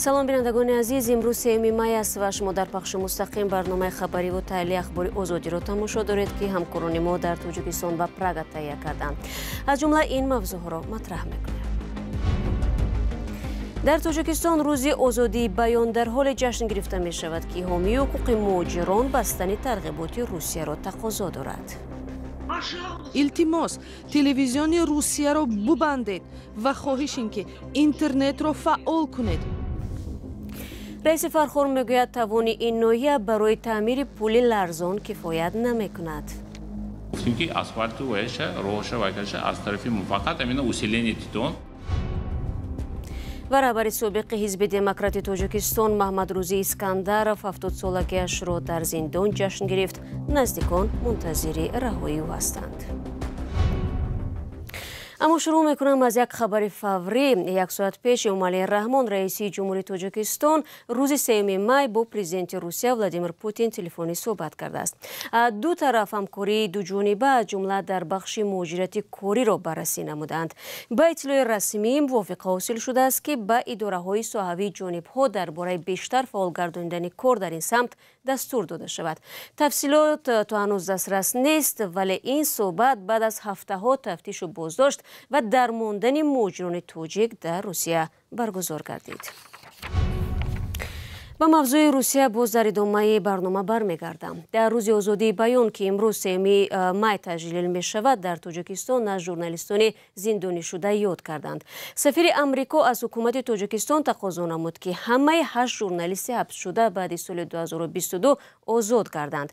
Салом, бинандагони азиз. Имрӯз 3 май аст ва шумо дар пахши мустақим барномаи хабариву таҳлили Ахбори Озодиро тамошо доред, ки ҳамкорони мо дар Тоҷикистон ва Прага таҳия карданд. Аз ҷумла ин мавзӯъҳоро матраҳ мекунем. Дар Тоҷикистон Рӯзи озодии баён дар ҳоле ҷашн гирифта мешавад, ки ҳомии ҳуқуқи муҳоҷирон бастани тарғиботи Русияро тақозо дорад. Илтимос, телевизиони Русияро бубандед ва хоҳиш ин ки интернетро фаъол кунед. Раиси Фархор мегӯяд, тавони ин ноҳия барои таъмири пули ларзон кифоят намекунад. Гуфтем, ки асфальту вайша, роҳша, вайкаша аз тарафи муваққат амина усиление титон. Ва раҳбари собиқи Ҳизби Демократи Тоҷикистон Маҳмадрӯзӣ Искандаров 70-солагиашро дар зиндон ҷашн гирифт. Наздикон мунтазири раҳоии ӯ ҳастанд. Аммо шурӯъ мекунам аз як хабари фаврӣ. Як соат пеш Эмомалӣ Раҳмон, раиси ҷумҳури Тоҷикистон, рӯзи 3 май бо президенти Русия Владимир Путин телефонӣ суҳбат кардааст. Ду тараф ҳамкории дуҷониба, аз ҷумла дар бахши муҳоҷирати кориро баррасӣ намуданд. Ба иттилои расмӣ, мувофиқа ҳосил шудааст, ки ба идораҳои соҳавии ҷонибҳо дар бораи бештар фаъол гардонидани кор дар ин самт дастур дода шавад. Тафсилот то ҳанӯз дастрас нест, вале ин суҳбат баъд аз ҳафтаҳо тафтишу боздошт ва дармондани муҳоҷирони тоҷик дар Русия баргузор гардид. Ба мавзӯи Русия боз дар идомаи барнома бармегардам. Дар Рӯзи озодии баён, ки имрӯз 3 май таҷлил мешавад, дар Тоҷикистон аз журналистони зиндонишуда ёд карданд. Сафири Амрико аз ҳукумати Тоҷикистон тақозо намуд, ки ҳамаи ҳашт журналисти ҳабсшуда баъди соли 2022 озод гарданд.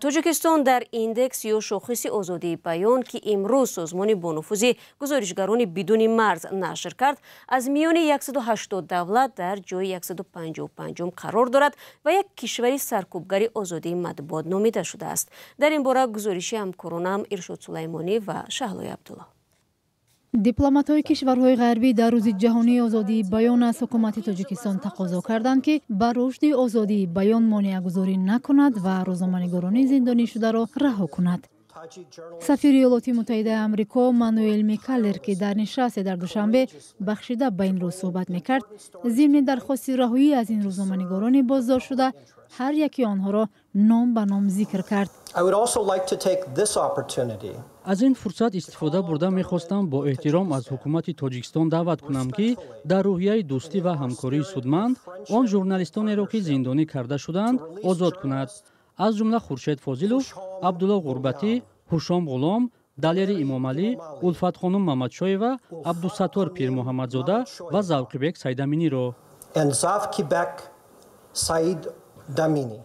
Тоҷикистон дар индекс ё шохиси озодии баён, ки имрӯз созмони бонуфузи Гузоришгарони бидуни марз нашр кард, аз миёни 180 давлат дар ҷои 155 қарор дорад ва як кишвари саркӯбгари озодии матбуот номида шудааст. Дар ин бора гузориши ҳамкоронам Иршод Сулаймонӣ ва Шаҳлои Абдулло. Дипломатҳои кишварҳои ғарбӣ дар Рӯзи ҷаҳонии озодии баён аз ҳукумати Тоҷикистон тақозо карданд, ки ба рушди озодии баён монеагузорӣ накунад ва рӯзноманигорони зиндонишударо раҳо кунад. Сафири Иёлоти Муттаҳидаи Амрико Мануэл Микалер, ки дар нишасте дар Душанбе бахшида ба ин рӯз суҳбат мекард, зимни дархости раҳоӣ аз ин рӯзноманигорони боздоштшуда ҳар яки онҳоро ном ба ном зикр кард. Аз ин фурсат истифода бурда, мехостам бо эҳтиром аз ҳукумати Тоҷикистон даъват кунам, ки дар рӯҳияи дӯстӣ ва ҳамкории судманд он журналистонеро, ки зиндонӣ карда шудаанд, озод кунад, аз ҷумла Хуршед Фозилов, Абдулло Ғурбатӣ, Ҳушом Ғулом, Далери Имомалӣ, Улфатхонум Мамадшоева, Абдусаттор Пирмуҳаммадзода ва Завқибек Сайдаминиро. Saidamini.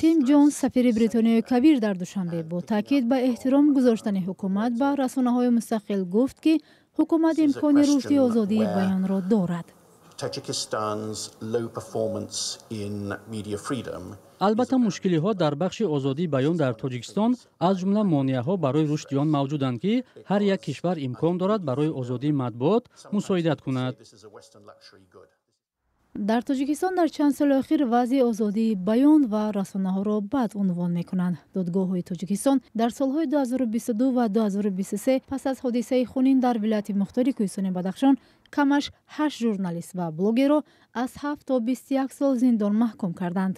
Тим Ҷонс, сафири Бритониёи Кабир дар Душанбе, бо таъкид ба эҳтиром гузоштани ҳукумат ба расонаҳои мустақил гуфт, ки ҳукумат имкони рушди озодии баёнро дорад. Tajikistan's low performance in media freedom. Албатта, мушкилиҳо дар бахши озодии баён дар Тоҷикистон, аз ҷумла монеаҳо барои рушди он мавҷуданд, ки ҳар як кишвар имкон дорад барои озодии матбуот мусоидат кунад. Дар Тоҷикистон дар чанд соли охир вазъи озодии баён ва расонаҳоро бад унвон мекунанд. Додгоҳҳои Тоҷикистон дар солҳои 2022 ва 2023 пас аз ҳодисаи хунин дар вилояти мухтори Кӯҳистони Бадахшон камаш ҳашт журналист ва блогерро аз 7 то 21 сол зиндон маҳкум карданд.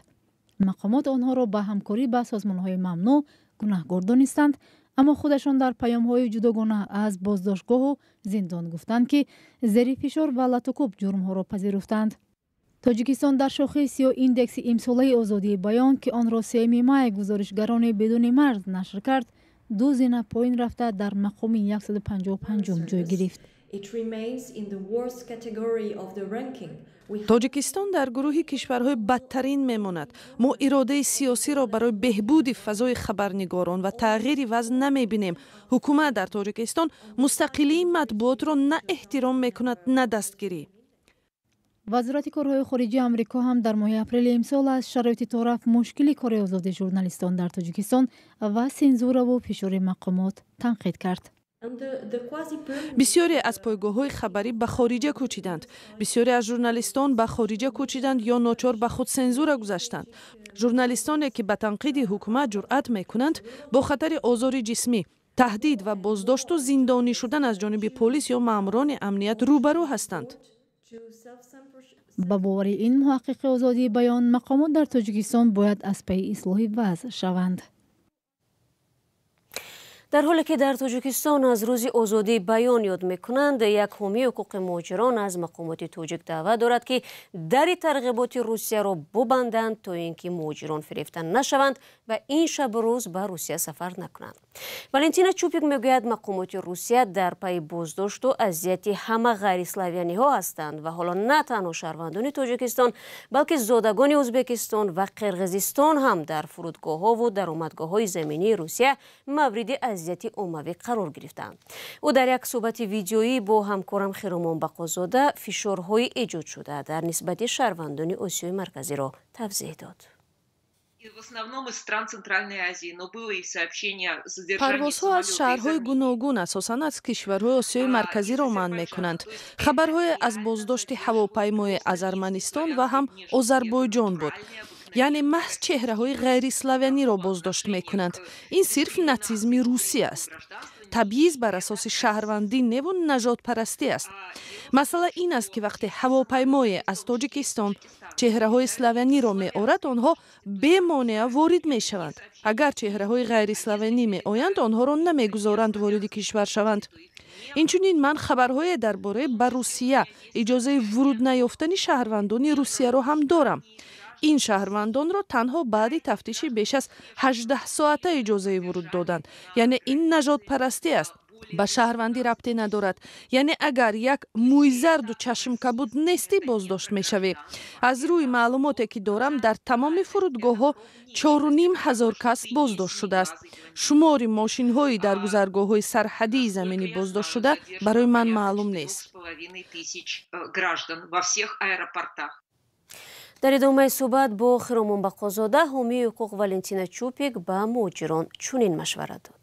Мақомот онҳоро ба ҳамкорӣ ба созмонҳои мамнӯъ гунаҳгор донистанд, аммо худашон дар паёмҳои ҷудогона аз боздоштгоҳу зиндон гуфтанд, ки зери фишор ва латукӯб ҷурмҳоро пазируфтанд. Тоҷикистон дар шохис ё индекси имсолаи озодии баён, ки онро 3 май Гузоришгарони бидуни марз нашр кард, ду зина поин рафта, дар мақоми 155-ум ҷой гирифт. Тоҷикистон дар гурӯҳи кишварҳои бадтарин мемонад. Мо иродаи сиёсиро барои беҳбуди фазои хабарнигорон ва тағйири вазъ намебинем. Ҳукумат дар Тоҷикистон мустақилии матбуотро на эҳтиром мекунад, на дастгирӣ. Вазорати корҳои хориҷии Амрико ҳам дар моҳи апрели имсол аз шароити торафт мушкили кори озоди журналистон дар Тоҷикистон ва сензураву фишори мақомот танқид кард. Бисёре аз пойгоҳҳои хабарӣ ба хориҷа кӯчиданд, бисёре аз журналистон ба хориҷа кӯчиданд ё ночор ба худсензура гузаштанд. Журналистоне, ки ба танқиди ҳукумат ҷуръат мекунанд, бо хатари озори ҷисмӣ, таҳдид ва боздошту зиндонӣ шудан аз ҷониби полис ё маъмурони амният рӯбарӯ ҳастанд. Ба бовари ин муҳаққиқи озодии баён, мақомот дар Тоҷикистон бояд аз пайи ислоҳи вазъ шаванд. Дар ҳоле ки дар Тоҷикистон аз рӯзи озодии баён ёд мекунанд, як ҳомии ҳуқуқи муҳоҷирон аз мақомоти тоҷик даъват дорад, ки дари тарғиботи Русияро бубанданд, то ин ки муҳоҷирон фирефта нашаванд ва ин шабу рӯз ба Русия сафар накунанд. Валентина Чупик мегӯяд, мақомоти Русия дар пайи боздошту азияти ҳама ғайриславяниҳо ҳастанд ва ҳоло на танҳо шаҳрвандони Тоҷикистон, балки зодагони Ӯзбекистон ва Қирғизистон ҳам дар фурудгоҳҳову даромадгоҳҳои заминии Русия мавриди азияти оммавӣ қарор гирифтаанд. Ӯ дар як суҳбати видеоӣ бо ҳамкорам Хиромон Бақозода фишорҳои эҷодшуда дар нисбати шаҳрвандони Осиёи Марказиро тавзеҳ дод. Парвозҳо аз шаҳрҳои гуногун, асосан аз кишварҳои Осиёи Марказиро манъ мекунанд. Хабарҳое аз боздошти ҳавопаймои аз Арманистон ва ҳам Озарбойҷон буд. Яъне маҳз чеҳраҳои ғайриславяниро боздошт мекунанд. Ин сирф натсизми русӣ аст. Табъиз бар асоси шаҳрвандӣ неву нажодпарастӣ аст. Масъала ин аст, ки вақте ҳавопаймое аз Тоҷикистон чеҳраҳои славяниро меорад, онҳо бемонеа ворид мешаванд. Агар чеҳраҳои ғайриславянӣ меоянд, онҳоро намегузоранд вориди кишвар шаванд. Инчунин ман хабарҳое дар бораи ба Русия иҷозаи вуруд наёфтани шаҳрвандони Русияро ҳам дорам. Ин шаҳрвандонро танҳо баъди тафтиши беш аз 18 соата иҷозаи вуруд доданд. Яъне ин нажодпарастӣ аст, ба шаҳрвандӣ рабте надорад. Яъне агар як мӯйзарду чашмкабуд нестӣ, боздошт мешавӣ. Аз рӯи маълумоте ки дорам, дар тамоми фурудгоҳҳо 4500 кас боздошт шудааст. Шумори мошинҳои дар гузаргоҳҳои сарҳадии заминӣ боздошт шуда барои ман маълум нест. Дар идомаи суҳбат бо Хиромон Бақозода, ҳомии ҳуқуқ Валентина Чупик ба муҳоҷирон чунин машварат дод.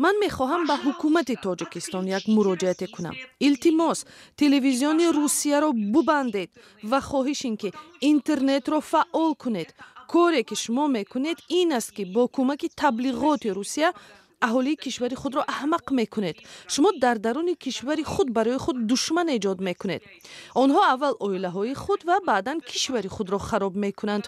Ман мехоҳам ба ҳукумати Тоҷикистон як муроҷиате кунам. Илтимос, телевизиони Русияро бубандед ва хоҳиш ин ки интернетро фаъол кунед. Коре ки шумо мекунед ин аст, ки бо кӯмаки таблиғоти Русия аҳолии кишвари худро аҳмақ мекунед. Шумо дар даруни кишвари худ барои худ душман эҷод мекунед. Онҳо аввал оилаҳои худ ва баъдан кишвари худро хароб мекунанд.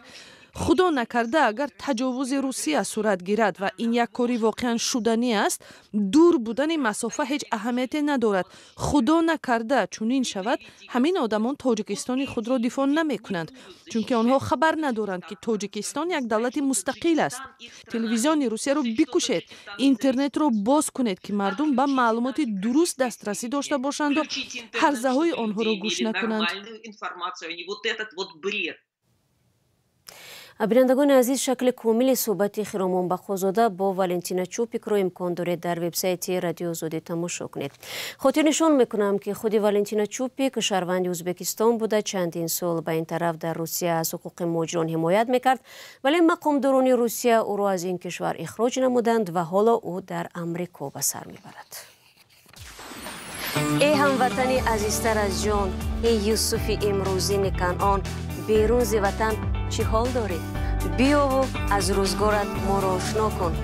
Худо накарда, агар таҷовузи Русия сурат гирад ва ин як кори воқеан шуданӣ аст, дур будани масофа ҳеҷ аҳамияте надорад. Худо накарда чунин шавад, ҳамин одамон Тоҷикистони худро дифоъ намекунанд, чунки онҳо хабар надоранд, ки Тоҷикистон як давлати мустақил аст. Телевизиони Русияро бикушед, интернетро боз кунед, ки мардум ба маълумоти дуруст дастрасӣ дошта бошанду ҳарзаҳои онҳоро гӯш накунанд. Бинандагони азиз, шакли комили суҳбати Хиромон Бақозода бо Валентина Чупикро имкон доред дар вебсайти Радио Озодӣ тамошо кунед. Хотирнишон мекунам, ки худи Валентина Чупик шаҳрванди Ӯзбекистон буда, чандин сол ба ин тараф дар Русия аз ҳуқуқи муҳоҷирон ҳимоят мекард, вале мақомдорони Русия ӯро аз ин кишвар ихроҷ намуданд ва ҳоло ӯ дар Амрико ба сар мебарад. Эй ҳамватани азизтар аз ҷон, эй Юсуфи имрӯзини Канъон, берун зи ватан чӣ ҳол дорӣ? Биёву аз рӯзгорат моро ошно кун.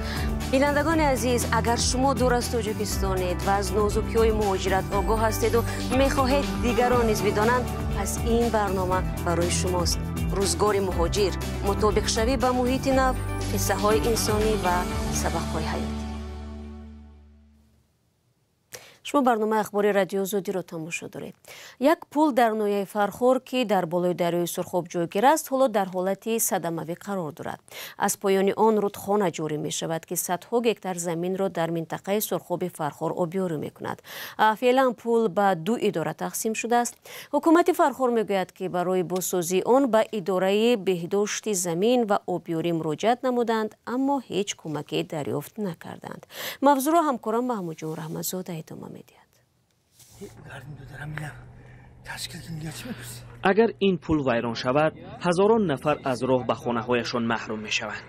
Бинандагони азиз, агар шумо дур аз Тоҷикистонед ва аз нозукиҳои муҳоҷират огоҳ ҳастеду мехоҳед дигарон низ бидонанд, пас ин барнома барои шумост. Рӯзгори муҳоҷир, мутобиқшавӣ ба муҳити нав, қиссаҳои инсонӣ ва сабақҳои ҳаёт. Шумо барномаи ахбори Радио Озодиро тамошо доред. Як пул дар ноҳияи Фархор, ки дар болои дарёи Сурхоб ҷойгир аст, ҳоло дар ҳолати садамавӣ қарор дорад. Аз поёни он рудхона ҷорӣ мешавад, ки садҳо гектар заминро дар минтақаи Сурхоби Фархор обёрӣ мекунад. Феълан пул ба ду идора тақсим шудааст. Ҳукумати Фархор мегӯяд, ки барои бозсозии он ба идораи беҳдошти замин ва обёрӣ муроҷиат намуданд, аммо ҳеҷ кӯмаке дарёфт накарданд. Мавзӯъро ҳамкорам Маҳмудҷон Раҳматзода идома медиҳад. Агар ин пул вайрон шавад, ҳазорон нафар аз роҳ ба хонаҳояшон маҳрум мешаванд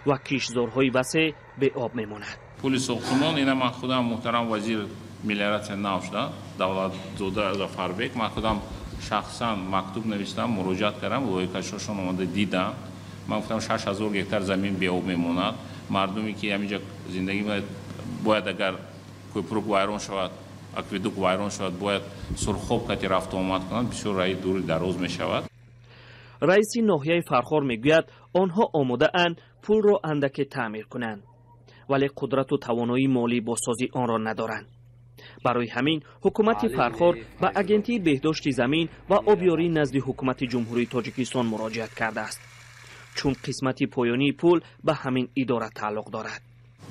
ва киштзорҳои васеъ беоб мемонад. Пули сохтмон ина ман худам муҳтарам вазир мелиоратсия нав шуда, Давлатзода Зафарбек, ман худам шахсан мактуб навиштам, муроҷиат кардам, лоиҳакашошон омада дидам. Ман гуфтам 6000 гектар замин беоб мемонад. Мардуме ки ҳаминҷо зиндагӣ бояд, агар кӯпрук вайрон шавад, Акведук вайрон шавад, бояд Сурхоб кати рафту омад кунанд, бисёр раи дури дароз мешавад. Раиси ноҳияи Фархор мегӯяд, онҳо омодаанд пулро андаке таъмир кунанд, вале қудрату тавоноии молии бозсозии онро надоранд. Барои ҳамин ҳукумати Фархор ба Агентии беҳдошти замин ва обёрии назди ҳукумати Ҷумҳурии Тоҷикистон муроҷиат кардааст, чун қисмати поёнии пул ба ҳамин идора тааллуқ дорад.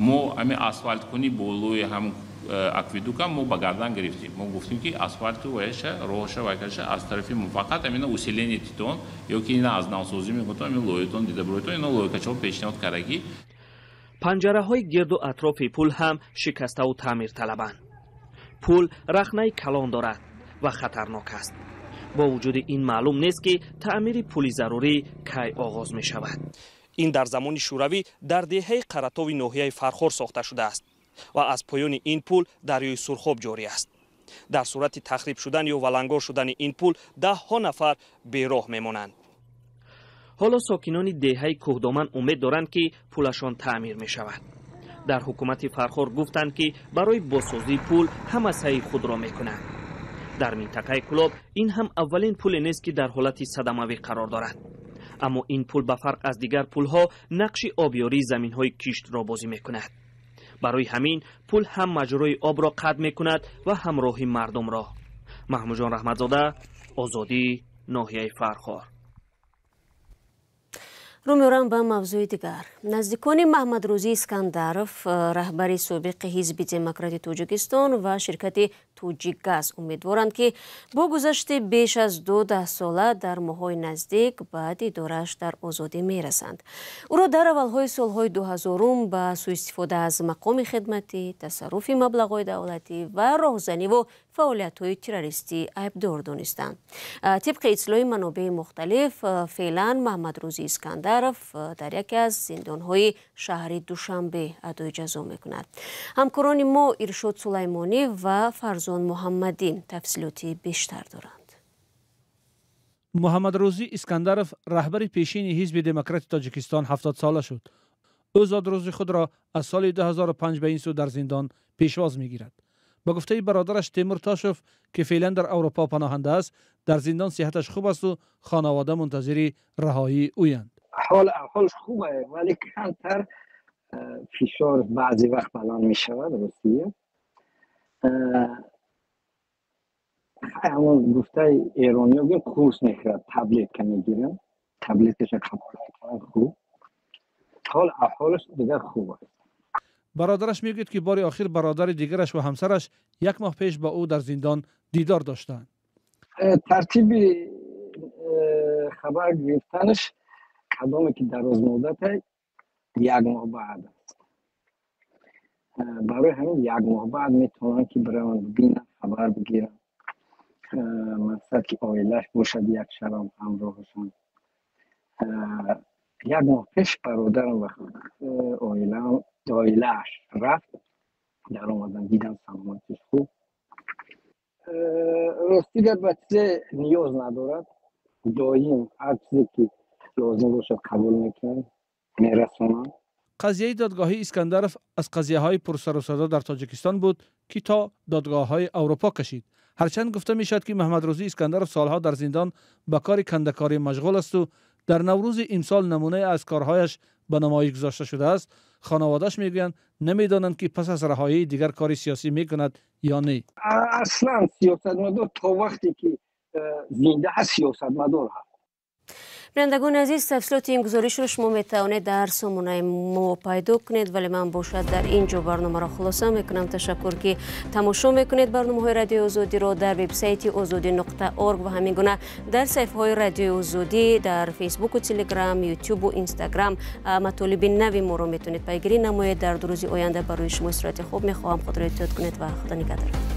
Мо ҳамин асфалткунӣ болои ҳам акведука мо ба гардан гирифтем. Мо гуфтем, ки асфалту ваяша роҳша вайкаша аз тарафи муваққат ҳамина усиление титон ё ки ина аз навсозӣ мекунтон, ҳамин лоятон дида биройтон, ино лоякачаҳо пешниҳод кардагӣ. Панҷараҳои гирду атрофи пул ҳам шикаставу таъмирталабанд. Пул рахнаи калон дорад ва хатарнок аст. Бо вуҷуди ин маълум нест, ки таъмири пули зарурӣ кай оғоз мешавад. Ин дар замони Шӯравӣ дар деҳаи Қаратови ноҳияи Фархор сохта шудааст ва аз поёни ин пул дарёи Сурхоб ҷорӣ аст. Дар сурати тахриб шудан ё валангор шудани ин пул даҳҳо нафар бероҳ мемонанд. Ҳоло сокинони деҳаи Кӯҳдоман умед доранд, ки пулашон таъмир мешавад. Дар ҳукумати Фархор гуфтанд, ки барои бозсозии пул ҳама саъи худро мекунанд. Дар минтақаи Кӯлоб ин ҳам аввалин пуле нест, ки дар ҳолати садамавӣ қарор дорад. Аммо ин пул ба фарқ аз дигар пулҳо нақши обёрии заминҳои киштро бозӣ мекунад. Барои ҳамин пул ҳам маҷрои обро қатъ мекунад ва ҳам роҳи мардумро. Маҳмудҷон Раҳматзода, Озодӣ, ноҳияи Фархор. Рӯ меорам ба мавзӯи дигар. Наздикони Маҳмадрӯзӣ Искандаров, раҳбари собиқи Ҳизби Демократи Тоҷикистон ва ширкати Тоҷикгаз, умедворанд, ки бо гузашти беш аз 2 даҳсола дар моҳҳои наздик ба дидораш дар озодӣ мерасанд. Ӯро дар аввалҳои солҳои 2000 ба сӯистифода аз мақоми хидматӣ, тасарруфи маблағҳои давлатӣ ва роҳзаниву фаъолиятҳои террористӣ айбдор донистанд. Тибқи иттилои манобеи мухталиф, феълан Маҳмадрӯзӣ Искандаров дар яке аз зиндонҳои шаҳри Душанбе адои ҷазо мекунад. Ҳамкорони мо Иршод Сулаймонӣ ва Фарзон Муҳаммадӣ тафсилоти бештар доранд. Муҳаммадрӯзӣ Искандаров, раҳбари пешини Ҳизби Демократи Тоҷикистон, 70 сола шуд. Ӯ зодрӯзи худро аз соли 2005 ба ин сӯ дар зиндон пешвоз мегирад. Ба гуфтаи бародараш Темур Тошев, ки феълан дар Аврупо паноҳанда аст, дар зиндон сиҳаташ хуб асту хонавода мунтазири раҳоии ӯянд. Ҳолш хубе, вале камтар фишор баъзе вақт баланд мешавад. Ростия, ҳамон гуфтаи эрониё гӯем, курс мехӯрад, таблетка мегирам, таблеткаша қабул мекунад. Хуб, ҳол аҳволаш дигар хуб аст. Бародараш мегӯяд, ки бори охир бародари дигараш ва ҳамсараш як моҳ пеш ба ӯ дар зиндон дидор доштанд. Тартиби хабар гирифтанаш, кадоме ки дарозмуддате, як моҳ баъд аст. Барои ҳамин як моҳ баъд метавонанд, ки бираванд, бибинанд, хабар бигиранд. Мақсад, ки оилаш бошад, як шаром ҳамроҳашон. Як моҳ пеш бародарам ва оилааш рафт, даромадан, дидан, саломатиш хуб. Рости гап, ба чизе ниёз надорад. Доим ҳар чизе ки лозим бошад, қабул мекунанд, мерасонанд. Қазияи додгоҳии Искандаров аз қазияҳои пурсарусадо дар Тоҷикистон буд, ки то додгоҳҳои Аврупо кашид. Ҳарчанд гуфта мешавад, ки Маҳмадрӯзӣ Искандаров солҳо дар зиндон ба кори кандакорӣ машғул асту дар Наврӯзи имсол намунае аз корҳояш ба намоиш гузошта шудааст, хонаводааш мегӯянд, намедонанд, ки пас аз раҳоии дигар кори сиёсӣ мекунад ё не. Аслан сиёсатмадор то вақте ки зинда ҳаст, сиёсатмадор ҳаст. Бинандагони азиз, тафсилоти ин гузоришро шумо метавонед дар сомонаи мо пайдо кунед, вале ман бошад дар ин ҷо барномаро хулоса мекунам. Ташаккур, ки тамошо мекунед барномаҳои Радиои Озодиро дар вебсайти озодӣ.org ва ҳамин гуна дар саҳифаҳои Радиои Озодӣ дар Фейсбуку, Телеграм, Ютубу Инстаграм. Матолиби нави моро метавонед пайгирӣ намоед. Дар 2 рӯзи оянда барои шумо истироҳати хуб мехоҳам. Худро эҳтиёт кунед ва Худо нигаҳдор.